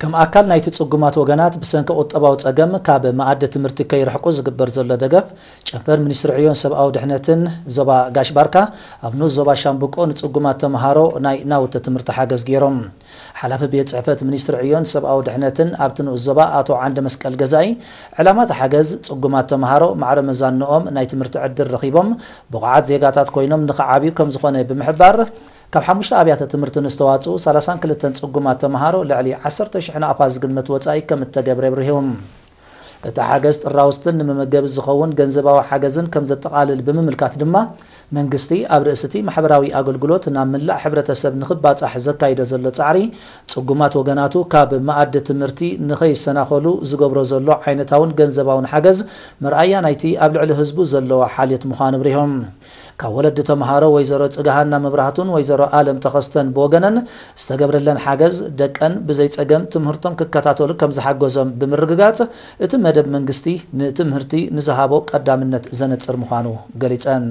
ከም ኣካል ናይቲ ጽጉማት ወገናት ብሰንኪ ቁጠባዊ ጸገም ካብ መኣዲ ትምህርቲ ከይርሕቁ ዝግበር ዘሎ ደገፍ፣ ጨንፈር ሚኒስትሪ ዕዮን ሰብኣዊ ድሕነትን ዞባ ጋሽ ባርካ ኣብ ንኡስ ዞባ ሻምብቆ ንጽጉማት ተምሃሮ ናይ ናውቲ ትምህርቲ ሓገዝ ገይሮም። ሓላፊ ቤት ጽሕፈት ሚኒስትሪ ዕዮን ሰብኣዊ ድሕነትን ኣብቲ ንኡስ ዞባ ኣቶ ዓንደ መስቀል ገዛኢ፣ ዕላማ እቲ ሓገዝ ጽጉማት ተምሃሮ ማዕረ መዛንኦም ናይ ትምህርቲ ዕድል ረኺቦም ብቑዓት ዜጋታት ኮይኖም ንኽዓብዩ ከም ዝኾነ ብምሕባር፣ ካብ ሓሙሽተ ኣብያተ ትምህርቲ ንዝተዋፅኡ ሰላሳን ክልተን ጽጉማት ተምሃሮ ልዕሊ ዓሰርተ ሽሕ ናቕፋ ዝግመት ወፃኢ ከም እተገብረ ኣብሪሆም። እቲ ሓገዝ ጥራውስትን ንመመገቢ ዝኸውን ገንዘባዊ ሓገዝን ከም ዘጠቓልል ብምምልካት ድማ፣ መንግስቲ ኣብ ርእሲ እቲ ማሕበራዊ ኣገልግሎት ናብ ምላእ ሕብረተሰብ ንኽባጻሕ ዘካይዶ ዘሎ ጻዕሪ፣ ጽጉማት ወገናቱ ካብ መኣዲ ትምህርቲ ንኸይሰናኸሉ ዝገብሮ ዘሎ ዓይነታውን ገንዘባውን ሓገዝ መርኣያ ናይቲ ኣብ ልዕሊ ህዝቡ ዘለዎ ሓልዮት ምዃኑ ኣብሪሆም። ካብ ወለዲ ተምሃሮ ወይዘሮ ጽግሃና መብራህቱን ወይዘሮ ኣለም ተኸስተን ብወገነን፣ ዝተገብረለን ሓገዝ ደቀን ብዘይ ጸገም ትምህርቶም ክከታተሉ ከም ዝሓገዞም ብምርግጋጽ፣ እቲ መደብ መንግስቲ ንትምህርቲ ንዝሃቦ ቀዳምነት ዘነጽር ምዃኑ ገሊጸን።